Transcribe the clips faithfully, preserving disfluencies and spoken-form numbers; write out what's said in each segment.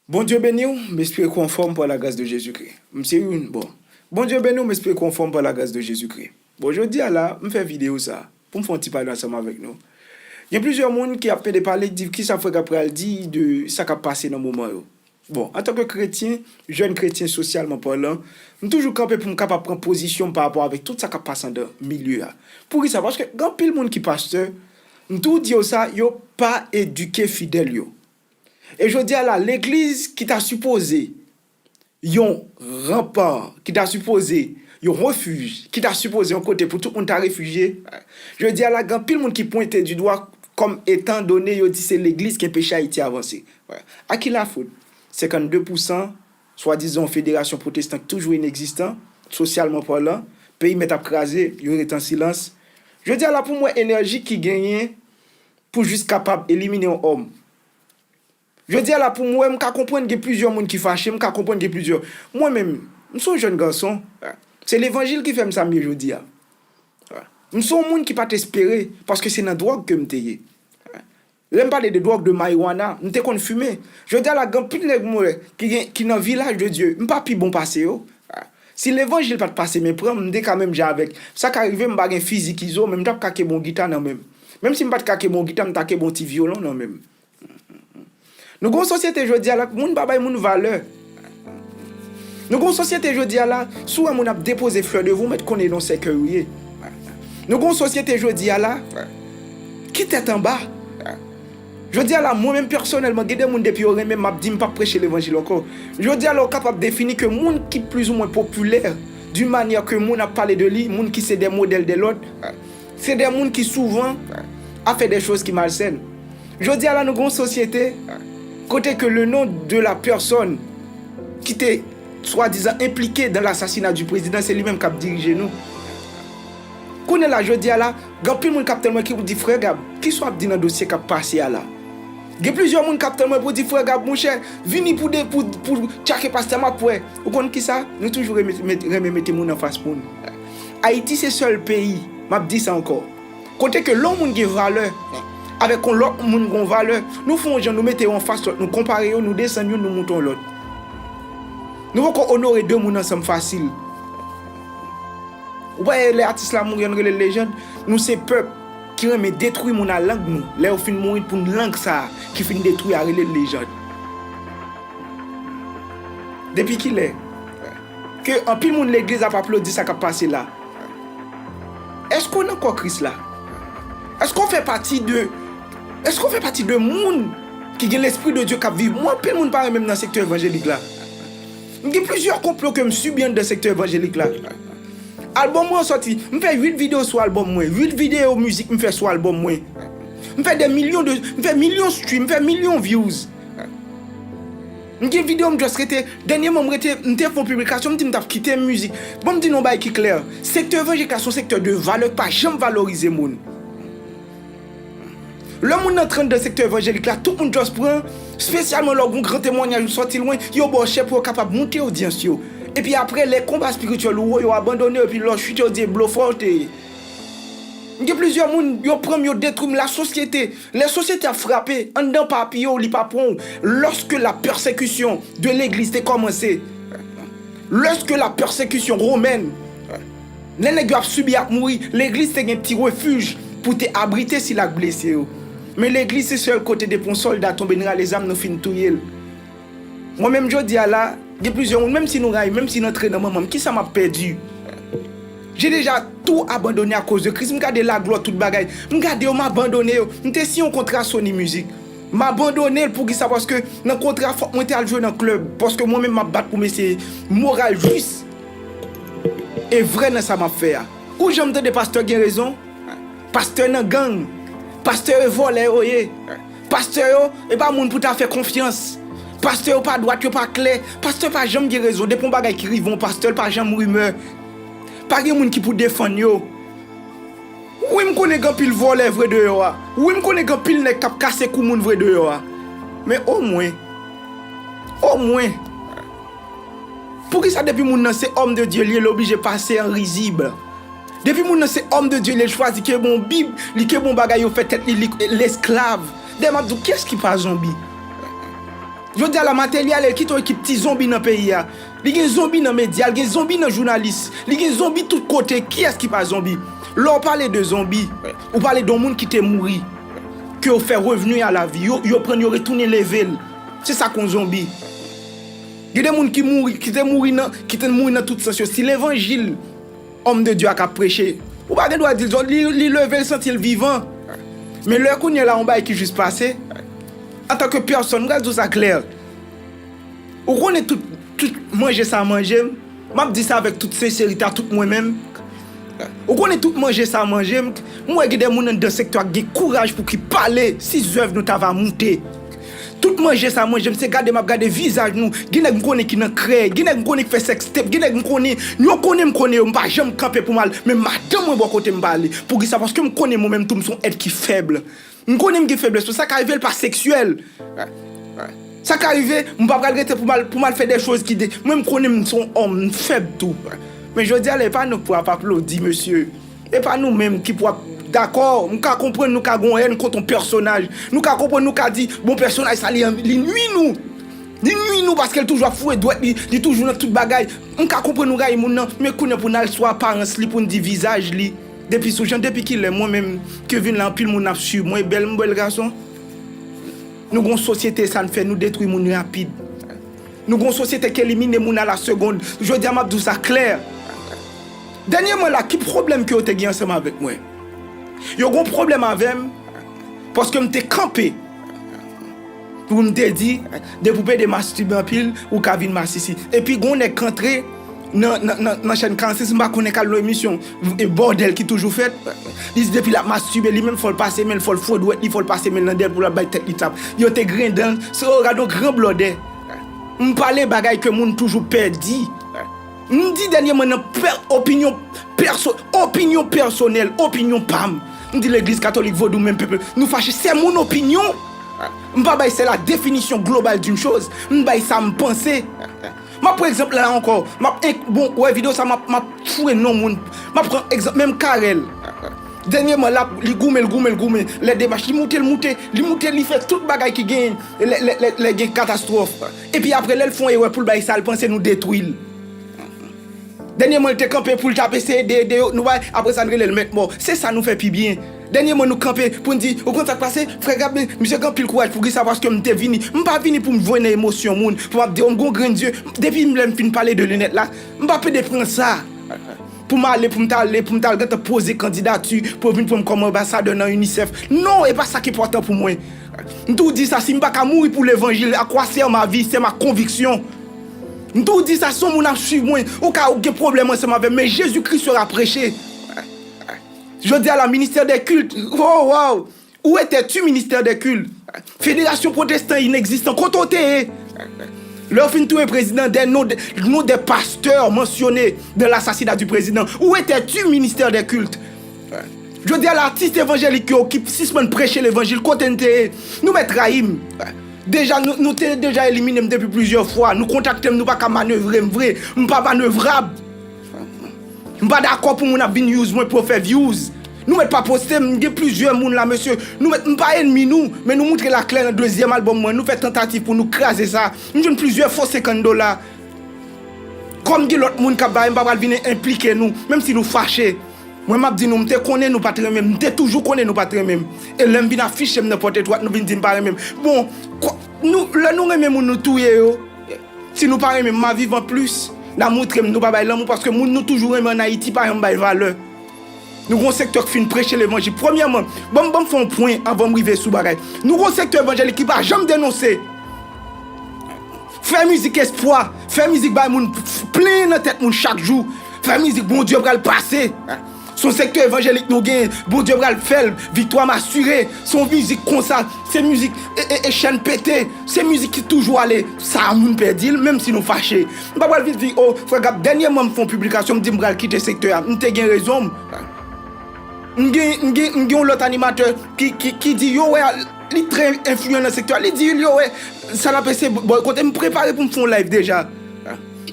Bondye beni w, m espere ke w anfòm pa la gras de Jezikri. M se youn, bon. Bondye beni w, m espere ke w anfòm pa la gras de Jezikri. Bon, jodi a la, m fè videyo sa pou m fè yon ti pale ansanm avèk nou. Gen plizyè moun ki ap pede pale, di kisa frè Gab pral di de sa k ap pase nan moman yo. Bon, antanke kretyen, jèn kretyen sosyalman palan, m toujou kanpe pou m kapab pran pozisyon m pa rapò avèk tout sa k ap pase anndan milye a. Poukisa? Paske gen anpil moun ki pastè, m toujou di yo sa, yo pa edike fidèl yo. E jodi a la, legliz ki ta sipoze yon ranpa, ki ta sipoze yon refij, ki ta sipoze yon kote pou tout moun ta refijye, jodi a la, gen anpil moun ki pwente di dwa kòm etan done yo di se legliz ki enpeche Ayiti avanse. A ki lafot? Senkannde pousan, swadizan yon federasyon pwotestan ki toujou inegzistan, sosyalman palan, peyi mèt ap kraze, yo rete an silans. Jodi a la, pou m wè enèji ki genyen pou jis kapab elimine yon òm. Jodi a la, pou m wè, m ka konprann gen plizyè moun ki fache, m ka konprann gen plizyè. Mwen menm, m se yon jèn gason. Se levanjil ki fè m sa m ye jodi a. M se yon moun ki pa t espere, paske se nan dwòg ke m te ye. Lè m pale de dwòg, de marijuana, m te konn fimen. Jodi a la, gen anpil nèg mwen wè ki gen, ki nan vilaj de Dye. M pa pi bon pase yo. Si levanjil pa t pase men pran m, m te ka menm jan avèk. Sa ka rive m pa gen fizik Izo, men m t ap ka kenbe yon gita nan men m. Menm si m pa t ka kenbe yon gita, m ta kenbe yon ti vyolon nan men m. Nou gen yon sosyete jodi a la, moun pa bay moun valè. Nou gen yon sosyete jodi a la, si w wè moun ap depoze flè devan w, mèt konnen non sèkèy ou ye. Nou gen yon sosyete jodi a la, ki tèt anba. Jodi a la, mwen menm pèsonèlman, gen de moun depi yo renmen m, m ap di m p ap preche levanjil ankò. Jodi a la, ou kapab defini ke moun ki plizoumwen popilè, d'une manière ke moun ap pale de li, moun ki se des modèles de l'ordre, se de moun ki souvan ap fè de choz ki malsèn. Jodi a la, nou gen yon sosyete kote ke le nom de la personne ki te swadizan enplike dans l'assassinat du président, se li menm k ap dirije nou. Kounye la, jodi a la, gen anpil moun k ap tann mwen ki pou di, "Frè Gab, kisa w ap di nan dosye k ap pase a la?" Gen plizyè moun k ap tann mwen pou di, "Frè Gab, monchè, vini pou de, pou, pou tchake pastè m ap wè." Ou konn kisa? Nou toujou renmen, renmen mete moun anfas moun. Ayiti se sèl peyi, m ap di sa ankò, kote ke lè yon moun gen valè, avèk yon lòt moun gen valè, nou fè yon jan, nou mete yo anfas lòt, nou konpare yo, nou desann youn, nou moute yon lòt. Nou poko onore de moun ansanm fasil. Ou pa wè lè atis la mouri, yo rele l lejand? Nou se pèp ki renmen detwi moun a lang nou. Lè yo fin mouri pou n lang sa a ki fin detwi a rele l lejand. Depi kilè ke anpil moun legliz ap aplodi sa k ap pase la? Èske w nan kò Kris la? Èske w fè pati de, èske w fè pati de moun ki gen Lespri de Dye k ap viv? Mwen, anpil moun pa renmen m nan sektè evanjelik la. M gen plizyè konplo ke m sibi anndan sektè evanjelik la. Albòm mwen sòti, m fè uit videyo sou albòm mwen, uit videyo mizik m fè sou albòm mwen. M fè de milyon de, m fè milyon stream, m fè milyon views. M gen videyo m just rete, dènyèman m rete, m te fè yon piblikasyon, m di m t ap kite mizik. Bon, m di nou yon bagay ki klè, sektè evanjelik la se yon sektè de valè ki pa janm valorize moun. Lè moun nan trannde nan sektè evanjelik la, tout moun just pran, espesyalman lè w gen yon gran temwanyaj ou sòti lwen, yo ba w chè pou yo kapab moute odyans yo. Epi apre, lè konba espirityèl ou wo, yo abandone w, epi lè w chite, yo di e blofè w te ye. M gen plizyè moun, yo pran m, yo detwi m, lasosyete. Lè sosyete ap frape, anndan pa apiye w, li pa pran w. Lorsque la persécution de l'église te kòmanse, lorsque la persécution romaine, lè nèg yo ap sibi, ap mouri, legliz te gen ti refij pou te abrite sila k blese yo. Men legliz se sèl kote depi yon sòlda tonbe, n rale zam, nou fin touye l. Mwen menm jodi a la, gen plizyè moun, menm si nou rayi m, menm si n antre nan manman m, kisa m ap pèdi? J'ai déjà tout abandonné à cause de Christ. M gade laglwa, tout bagay. M gade yo, m abandone yo. M te siyen yon kontra Sony Music. M abandone l. Poukisa? Paske nan kontra, fòk mwen te al jwe nan klèb. Paske mwen menm, m ap bat pou m eseye moral jis e vrè nan sa m ap fè a. Ou janm tande pastè gen rezon? Pastè nan gang. Pastè yo vòlè yo ye. Pastè yo, e pa moun pou ta fè konfyans. Pastè yo pa dwat, yo pa klè. Pastè pa janm gen rezon. Depi yon bagay ki rive yon pastè, l pa janm rimè. Pa gen moun ki pou defann yo. Wi, m konnen gen anpil vòlè vre deyò a. Wi, m konnen gen anpil nèg k ap kase kou moun vre deyò a. Men omwen, omwen, poukisa depi moun nan se òm de Dye li ye, l oblije pase an rizib? Depi moun nan se òm de Dye li ye, l chwazi kenbe yon Bib, li kenbe yon bagay yo fè tèt li, li, l esklav. Dayè, m ap di w, kiyès ki pa zonbi? Jodi a la, Martelly ale kite yon ekip ti zonbi nan peyi a. Li gen zonbi nan medya, li gen zonbi nan jounalis, li gen zonbi tout kote. Kiyès ki pa zonbi? Lè w pale de zonbi, ou pale de yon moun ki te mouri, ke yo fè revni a lavi, yo, yo pran l, yo retounen leve l. Se sa k yon zonbi. Gen de moun ki mouri, ki te mouri nan, ki te mouri nan tout sans yo. Si levanjil, òm de Dye a k ap preche, ou pa gen dwa di l, li, li leve, l santi l vivan. Men lè kounye a la, yon bagay ki jis pase, antanke pèsòn, m pral di w sa klè, ou konnen tout, tout manje sa manje m, m ap di sa avèk tout senserite a, tout mwen menm. Ou konnen tout manje sa manje m, m wè gen de moun anndan sektè a ki gen kouraj pou ki pale si zèv nou ta va moute. Tout manje sa manje m, se gade m ap gade vizaj nou. Gen nèg m konnen ki nan krèy, gen nèg m konnen ki fè sèkstep, gen nèg m konnen, yo konnen m konnen yo, m pa janm kanpe pou m al, men madanm mwen bò kote m pa ale. Poukisa? Paske m konnen mwen menm tou m se yon èt ki fèb. M konnen m gen feblès, sa ka rive l pa seksyèl. Sa ka rive, m pa pral rete pou m al, pou m al fè de choz ki de, mwen m konnen m se yon òm, m fèb tou. Men jodi a la, e pa nou k pou ap aplodi, mesye. E pa nou menm ki pou ap dakò. M ka konprann nou ka gen yon èn kont yon pèsonaj. Nou ka konprann nou ka di, bon, pèsonaj sa, li, li nwi nou. Li nwi nou paske l toujou ap foure dwèt li, li toujou nan tout bagay. M ka konprann nou rayi moun nan, men kounye a pou n al sou aparans li, pou n di vizaj li. Depi sou jan, depi kilè, mwen menm, Kevin la, anpil moun ap swiv mwen, bèl, m bèl gason. Nou gon sosyete, sa n fè, nou detwi moun rapid. Nou gon sosyete k elimine moun a la segond. Jodi a, m ap di w sa klè. Dènyèman la, ki pwoblèm ke yo te gen ansanm avèk mwen? Yo gon pwoblèm avè m paske m te kanpe pou m te di, depi w pede mastibe anpil, ou ka vin masisi. Epi gon nèg k antre nan, nan, nan, nan chèn karannsis, m pa konnen k al nan emisyon, e bòdèl ki toujou fèt. Li di depi l ap mastibe, li menm fò l pase men l, fò l foure dwèt li, fò l pase men l nan dèyè l pou l ap bay tèt li tap. Yo te grenn dan, so, gade yon gran blòdè. M pale bagay ke moun toujou pè di. M di dènyèman nan pè-, opinyon pèso-, opinyon pèsonèl, opinyon pa m. M di legliz katolik, vodou, menm pepe, nou fache, se mon opinyon. M pa bay, se la définition globale d'une chose. M bay sa m panse. M ap pran egzanp la ankò. M ap, bon, wè videyo sa, m ap, m ap foure non moun. M ap pran egzanp, menm Carel. Dènyèman, l ap, li goumen, l goumen, l goumen. Lè demach, li moute, l moute, li moute, li fè tout bagay ki genyen. Lè, lè, lè, lè gen katastwòf. Epi apre, lè l fè yon erè pou l bay sa l panse, nou detwi l. Dènyèman, l te kanpe pou l t ap eseye ede, ede yo. Nou bay, apre sa, n rele l mèt mò. Se sa nou fè pi byen. Dènyèman, nou kanpe pou n di, ou konn sa k pase? Frè Gab, misye gen anpil kouraj. Poukisa? Paske m te vini. M pa vini pou m jwe nan emosyon moun, pou m ap di, o, m gon grenn zye. Depi lè m fin pale de linèt la, m pa pede pran sa. Pou m ale, pou m t ale, pou m t al gentan poze kandidati, pou yo vin pran m kòm anbasadè nan UNICEF. Non, e pa sa k enpòtan pou mwen. M tou di sa, si m pa ka mouri pou levanjil, à quoi sert ma vie? C'est ma conviction. M tou di sa, si yon moun ap swiv mwen, ou ka gen pwoblèm ansanm avè m, men Jezi Kris sera prêché. Jodi a la, ministère des cultes, oh, wow! Où étais-tu, ministère des cultes? Fédération protestante inexistant, kote w te ye? Lè yo fin touye prezidan, des noms de, noms des pasteurs mentionnés dans l'assassinat du président. Où étais-tu, ministère des cultes? Jodi a la, atis evanjelik yo ki sispann preche levanjil, kote n te ye? Nou mèt rayi m. Deja, nou, nou te deja elimine m depi plizyè fwa. Nou kontakte m, nou pa ka manevre m vre. M pa manevrab. M pa dakò pou moun ap vin use mwen pou yo fè views. Nou mèt pa poste m, m gen plizyè moun la, mesye. Nou mèt, m pa ènmi nou, men nou moutre l aklè nan dezyèm albòm mwen. Nou fè tantativ pou nou kraze sa. M jwenn plizyè fo senkant dola. Kòm gen lòt moun k ap ba, m pa pral vin enplike nou, menm si nou fache. Mwen, m ap di nou, m te konnen nou pa t renmen m, m te toujou konnen nou pa t renmen m. E lè m vin afiche m nan pòt etwat, nou vin di m pa renmen m. Bon, kwa, nou, lè nou renmen moun, nou touye yo. Si nou pa renmen m, m a vivan plis. N a moutre m nou pa bay lanmou, paske moun nou toujou renmen ann Ayiti pa janm bay valè. Nou gon sektè k fin preche levanjil. Premyèman, ban m, ban m fè yon pwen anvan m rive sou bagay. Nou gon sektè evanjelik ki pa janm denonse. Fè mizik espwa, fè mizik bay moun, plenyen nan tèt moun chak jou. Fè mizik Bondye pral pase. Se yon sektè evanjelik nou genyen, Bondye pral fè l, viktwa m asire. Se yon mizik konsa, se mizik e, e, e chèn pete, se mizik ki toujou ale. Sa moun pèdi l, menm si nou fache. M pa pral vin di, o, frè Gab, dènyèman m fè yon piblikasyon, m di m pral kite sektè a. M te gen rezon m. M gen, m gen, m gen yon lòt animatè ki, ki, ki di, yo wè, li trè enfliyan nan sektè a. Li di, yo wè, sa l ap eseye boykote. M prepare pou m fè yon live deja.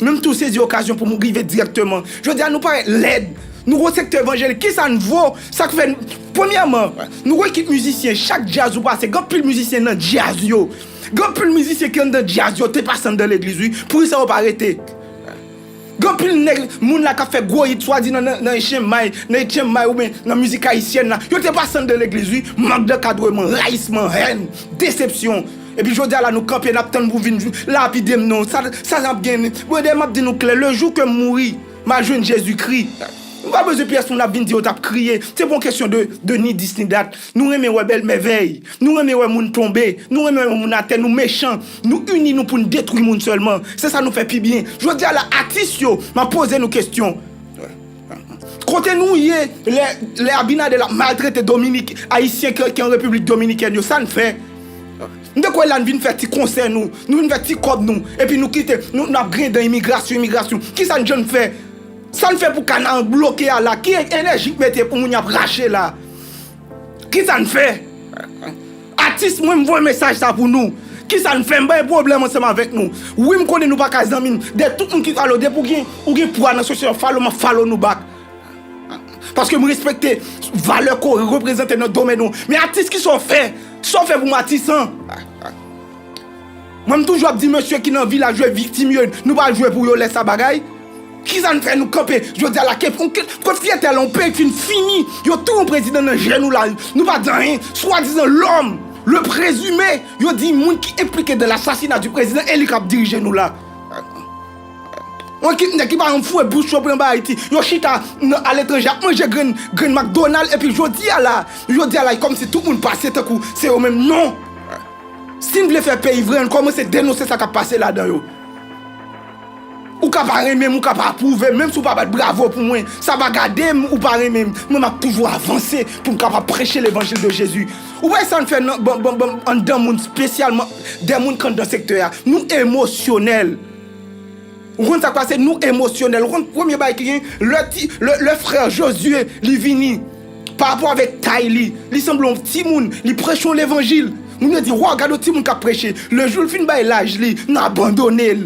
Men m tou sezi okazyon pou m rive dirèkteman. Jodi a, nou parèt lèd. Nou gwo sektè evanjelik. Kisa n vo? Sa k fè n, premyèman, nou gwo ekip mizisyen. Chak djaz ou pase, gen anpil mizisyen nan djaz yo. Gen anpil mizisyen ki anndan djaz, yo te pase anndan legliz, wi. Poukisa yo pa rete? Gen anpil nèg, moun la k ap fè gwo hit, swadizan nan, nan, nan H M I, nan H M I oubyen nan mizik ayisyèn la. Yo te pase anndan legliz, wi. Mank dankadreman, rayisman, hèn, desepsyon. Epi jodi a la, nou kanpe, n ap tann pou vin jou, lapide m non. Sa, sa n ap gen. Brother, m ap di nou klè, le jou ke m mouri, m a jwenn Jezikri. Nou pa bezwen pyès moun ap vin di yo t ap kriye. Se pa yon kesyon de, de ni dis ni dat. Nou renmen wè bèl mèvèy. Nou renmen wè moun tonbe. Nou renmen wè moun atè. Nou mechan. Nou ini nou pou n detwi moun sèlman. Se sa nou fè pi byen. Jodi a la, atis yo, m ap poze nou kesyon. Kote nou ye, lè, lè Abinader ap maltrete Dominik, Ayisyen ki, ki an Repiblik Dominikèn yo, sa n fè? M te kwè la n vin fè ti konsè nou, nou vin fè ti kòb nou, epi nou kite, nou, n ap griyen dan imigrasyon, imigrasyon. Kisa n jann fè? Sa n fè pou Kanaran bloke a la? Ki enèji k mete pou moun y ap rache la? Kisa n fè? Atis mwen, m voye mesaj sa pou nou. Kisa n fè? M pa gen pwoblèm ansanm avèk nou. Wi, m konnen nou pa ka zanmi m. De tout moun ki follow, depi ou gen, ou gen pwa nan sosyete, follow m, ap follow nou back. Paske m respekte valè ke w reprezante nan domèn ou. Men atis, kisa w fè? Sa w fè pou m, atis an? Mwen, m toujou ap di mesye ki nan vilaj yo viktim yo, nou pa jwe pou yo lè sa bagay. Kisa n fè nou kanpe jodi a la? Ke, ke, ke fyète la, yon peyi k fin fini, yo touye yon prezidan nan je nou la, nou pa di anyen. Swadizan lòm, le prezime, yo di moun ki enplike dan lasasina di prezidan, e li k ap dirije nou la. Yon ekip nèg ki pa janm foure bouch yo pou yo anba Ayiti. Yo chita nan, aletranje ap manje grenn, grenn McDonald, epi jodi a la, jodi a la, e kòmsi tout moun pase tankou se yo menm. Non! Si n vle fè peyi vre, ann kòmanse denonse sa k ap pase ladan yo. Ou ka pa renmen m, ou ka pa apwouve m, menm si w pa bat bravo pou mwen, sa pa gade m, ou pa renmen m, mwen m ap toujou avanse pou m kapab preche levanjil de Jezi. Ou wè sa n fè nan, ban, ban, ban, anndan moun, espesyalman de moun k anndan sektè a. Nou emosyonèl. Ou konn sa k pase? Nou emosyonèl. Ou konn premye bagay ki gen? Lè ti, lè, lè frè Josué, li vini, pa rapò avèk tay li, li sanble yon timoun, li preche yon levanjil. Moun yo di, "Waw, gade yon timoun k ap preche." Le jou l fin bay laj li, n abandone l.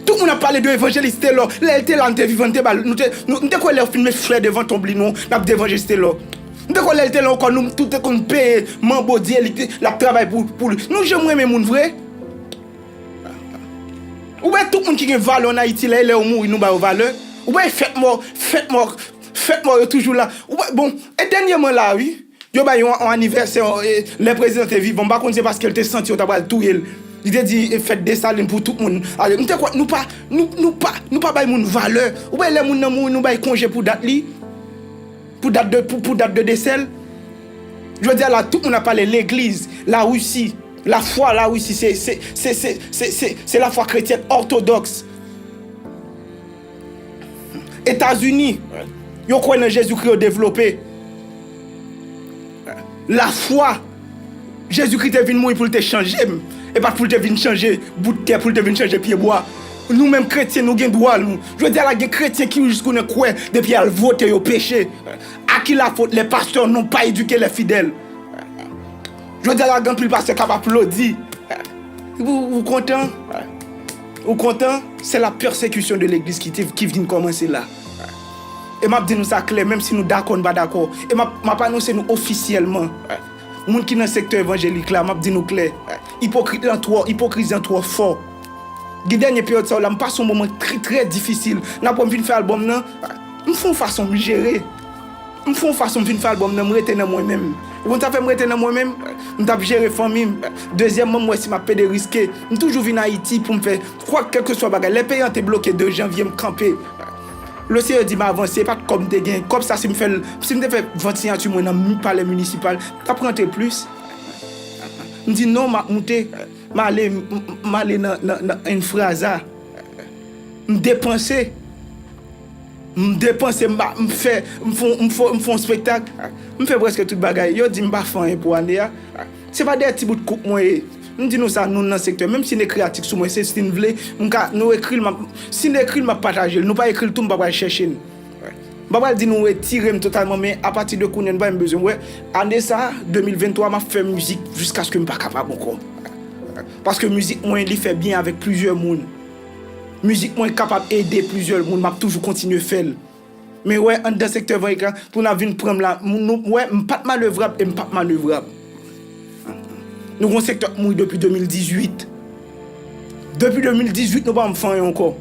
Tout moun ap pale de evanjelis Telò. Lè l te la, n te vivan, n te ba l, nou te, nou, m te kwè lè yo fin met flè devan tonb li, nou, n ap di evanjelis Telò. M te kwè lè l te la ankò, nou tout te konn peye manbo di, li te, l ap travay pou, pou li. Nou janm renmen moun vre? Ou wè tout moun ki gen valè ann Ayiti la, e lè yo mouri, nou ba yo valè? Ou wè fèt mò, fèt mò, fèt mò yo toujou la. Ou wè, bon, e dènyèman la, wi, yo bay yon, yon anivèsè, e, lè prezidan te vivan, m pa konn se paske l te santi yo ta pral touye l. Li te di, e, fèt Desalin pou tout moun. Ale, m te kwè, nou pa, nou, nou pa, nou pa bay moun valè. Ou wè lè moun nan mouri, nou bay konje pou dat li? Pou dat de, pou, pou dat de desè l? Jodi a la, tout moun ap pale legliz, Larisi, lafwa Larisi, se, se, se lafwa kretyèn òtodòks. Etazini, yo kwè nan Jezikri, yo devlope. Lafwa, Jezikri te vin mouri pou l te chanje m. E pa pou l te vin chanje bout tè, pou l te vin chanje pyebwa. Nou menm kretyen, nou gen dwa, nou. Jodi a la, gen kretyen ki jis konnen kwè, depi y al vote, yo peche. À qui la faute? Les pasteurs n'ont pas éduqué les fidèles. Jodi a la, gen anpil pastè k ap aplodi. Ou, ou kontan? Ou kontan? Se la pèsekisyon de legliz ki te, ki vin kòmanse la. E m ap di nou sa klè, menm si nou dakò, n pa dakò. E m ap, m ap anonse nou ofisyèlman. Moun ki nan sektè evanjelik la, m ap di nou klè. Ipokrit lan twò, ipokrizi an twò fò. Gen dènye peryòd sa yo la, m pase yon moman trè, trè difisil. N ap wè m vin fè albòm nan, m fè yon fason m jere. M fè yon fason m vin fè albòm nan, m rete nan mwen menm. Ou konn sa fè m rete nan mwen menm? M t ap jere fanmi m. Dezyèmman, m wè si m ap pede riske. M toujou vin Ayiti pou m fè, kwak, kèlkeswa bagay. Lè peyi an te bloke de janvye, m kanpe. Le Seyè di m avanse, e pa t kòb m te gen. Kòb sa, si m fè l, si m te fè vant siyati mwen nan mi-, palè minisipal, m t ap rantre plis. M di non, m ap moute. M ale, m, m, m ale nan, nan, nan Infraza. M depanse. M depanse, m ba, m fè, m fè, m fè, m fè yon spektak. M fè prèske tout bagay. Yo di m pa fè anyen pou ane a. Se pa dèyè ti bout koup mwen ye. M di nou sa, nou nan sektè. Menm si n ekri atik sou mwen, se si n vle, m ka, nou ekri l, m ap, si n ekri l, m ap pataje l. Nou pa ekri l tou, m pa pral chèche l. M pa pral di nou retire m totalman, men apati de kounye a, nou pa menm bezwen. Wè, ane sa, de mil venntwa, m ap fè mizik jiskaske m pa kapab ankò. Paske mizik mwen, li fè byen avèk plizyè moun. Mizik mwen kapab ede plizyè moun, m ap toujou kontinye fè l. Men wè, anndan sektè evanjelik la, pou n ap vin pran m la, nou, wè, m pa t manevrab e m p ap manevrab. Nou gon sektè k mouri depi de mil dizuit. Depi de mil dizuit, nou pa janm fè anyen ankò.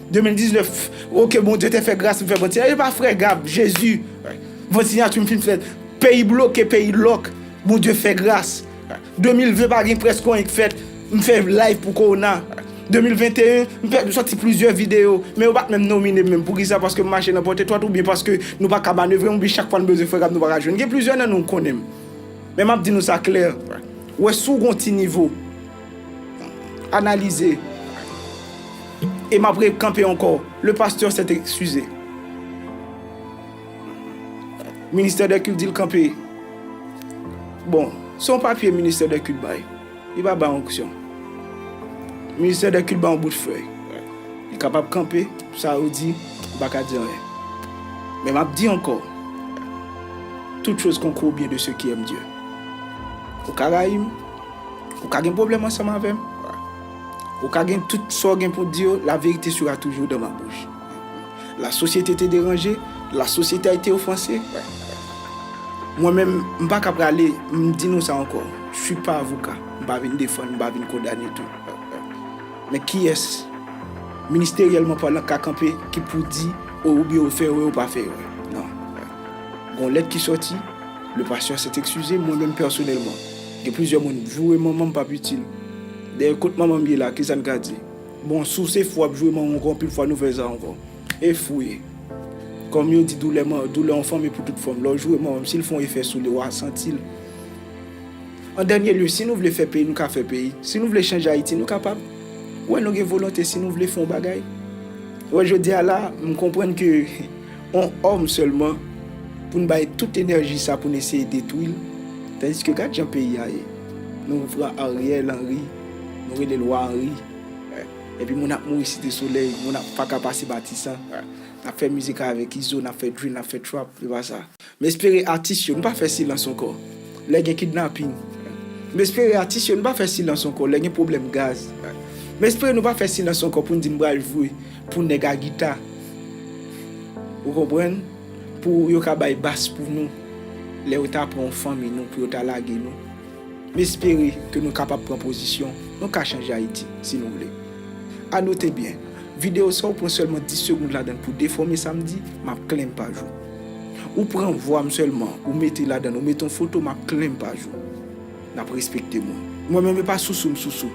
De mil diznèf, oke, Bondye te fè gras, m fè bon ti. E pa frè Gab, Jezi. Van siyati m fin fèt. Peyi bloke, peyi lòk. Bondye fè gras. De mil ven pa gen prèske anyen k fèt. M fè live pou kowona. De mil venteyen, m fè, m sòti plizyè videyo. Men yo pa t menm nomine m menm. Poukisa? Paske m mache nan pòt etwat oubyen paske nou pa ka manevre, oubyen chak fwa n bezwen frè Gab, nou pa ka jwenn. Gen plizyè nan nou k konnen m. Men m ap di nou sa klè. Wè si w gon ti nivo. Analize. E m ap rekanpe ankò. Le pasteur s'est excusé. Ministè dè kilt di l kanpe. Bon, se yon papye ministè dè kilt bay. Li pa bay onksyon. Ministè dè kilt bay yon bout fèy. Li kapab kanpe, sa yo di, ou pa ka di anyen. Men m ap di ankò, toutes choses concourent au bien de ceux qui aiment Dieu. Ou ka rayi m, ou ka gen pwoblèm ansanm avè m, ou ka gen tout sa w gen pou di yo, la vérité sera toujours dans ma bouche. La société te deranje, la société a été offensée. Mwen menm, m pa ka prale, m di nou sa ankò, je suis pas avocat, m pa vin defann, m pa vin kondane tou. Men kiyès ministeryèlman palan ka kanpe ki pou di, o, oubyen ou fè erè, ou pa fè erè? Non. Gon lèt ki sòti, le pasteur s'est excusé, mwen menm pèsonèlman. Gen plizyè moun, joure manman m p ap itil. Dayè, kot manman m ye la, kisa n ka di? Bon, si w se fou w ap joure manman w ankò, anpil fwa nou fè sa ankò. E fou ye. Kòm yo di, doulè man, doulè yon fanm e pou tout fanm. Lè w joure manman m, si l fè yon efè sou li, w a santi l. An dènye lye, si nou vle fè peyi, nou ka fè peyi. Si nou vle chanje Ayiti, nou kapab. Wè, nou gen volonte, si nou vle fè yon bagay. Wè, jodi a la, m konprann ke on òm sèlman pou n bay tout enèji sa pou n eseye detwi l. Tandiske gad jan peyi a ye. Nou pran Ariel Henry, nou rele l Wa Henry. Epi moun ap mouri Site Solèy, moun ap pa ka pase Matisan. N ap fè mizik avèk Izo, n ap fè drill, n ap fè trap, se pa sa. M espere atis yo, nou pa fè silans ankò lè gen kidnaping. M espere atis yo, nou pa fè silans ankò lè gen pwoblèm gaz. M espere nou pa fè silans ankò pou n di n pral jwe pou nèg a gita. Ou konprann? Pou yo ka bay bas pou nou. Lè yo ta pran yon fanmi nou, pou yo ta lage nou. M espere ke nou kapab pran pozisyon. Nou ka chanje Ayiti, si nou vle. A note byen, videyo sa ou pran sèlman dis segonn ladan l pou defòme sa m di, m ap claim paj ou. Ou pran vwa m sèlman, ou mete ladan l, ou mete yon foto, m ap claim paj ou. N ap respekte moun. Mwen menm, e pa sousou m sousou.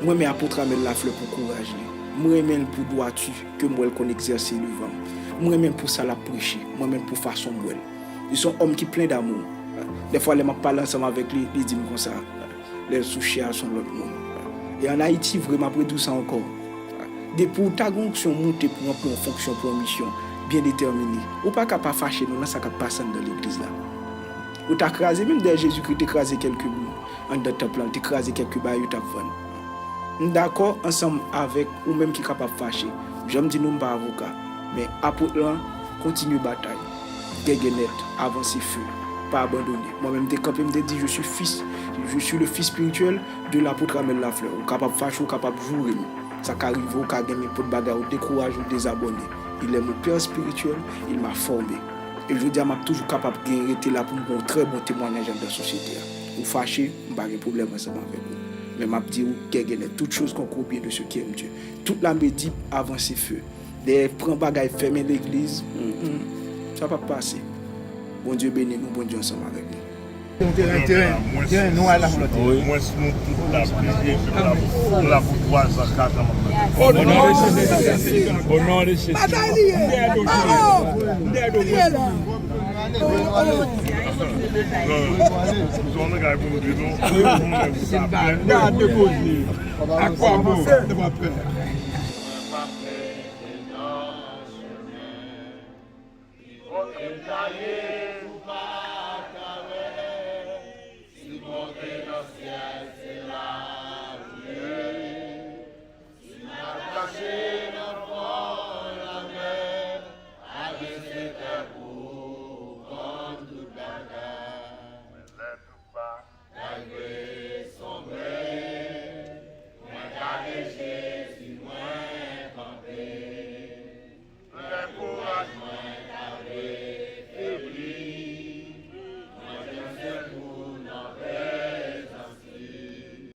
M renmen Apot Amel Laflè pou kouraj li. M renmen l pou dwati ke m wè l konn egzèse devan m. M renmen l pou sa l ap preche. M renmen l pou fason m wè l. Li se yon òm ki plen damou. Dèfwa, lè m ap pale ansanm avèk li, li di m konsa, lè l sou chè a, se yon lòt moun. E ann Ayiti, vre, m ap redi w sa ankò. Depi w ta gen onksyon moute pou ranpli yon fonksyon, pou yon misyon byen detèmine, ou pa ka pa fache non nan sa k ap pase anndan legliz la. Ou ta kraze, menm dèyè Jezikri te kraze kèlke moun anndan tanp lan, li te kraze kèlke bagay yo t ap vann. M dakò ansanm avèk ou menm ki kapab fache. Jan m di nou, m pa avoka, men apot lan, kontinye batay. Gègènèt, avanse feu, pa abandone. Mwen menm, m te kanpe, m te di, je suis fils, je suis le fils spirituel de l'apôtre Amel Lafleur. Ou kapab fache, ou kapab joure m. Sa ka rive, ou ka gen nenpòt bagay, ou dekouraje, ou dezabòne. Il est mon père spirituel, il m'a formé. E jodi a, m ap toujou kapab gen rete la pou m ba yon trè bon temwayaj anndan sosyete a. Ou fache, m pa gen pwoblèm ansanm avèk ou. Men m ap di ou, gègènèt, toutes choses concourent au bien de ceux qui aiment Dieu. Tout lame di, avanse feu. Dèyè pran bagay, fèmen legliz, mm, mm, sa p ap pase. Bondye beni nou, Bondye ansanm avèk nou. Yon teren, teren, teren nou al la pou lòt teren. Mwens nou tout la priye, nou la pou, nou la pou twa zan, kat an. O non de Jezi. O non de Jezi. Batay li ye. Oh, oh. Li ye la. Non, non. Gade koze. Akwabon.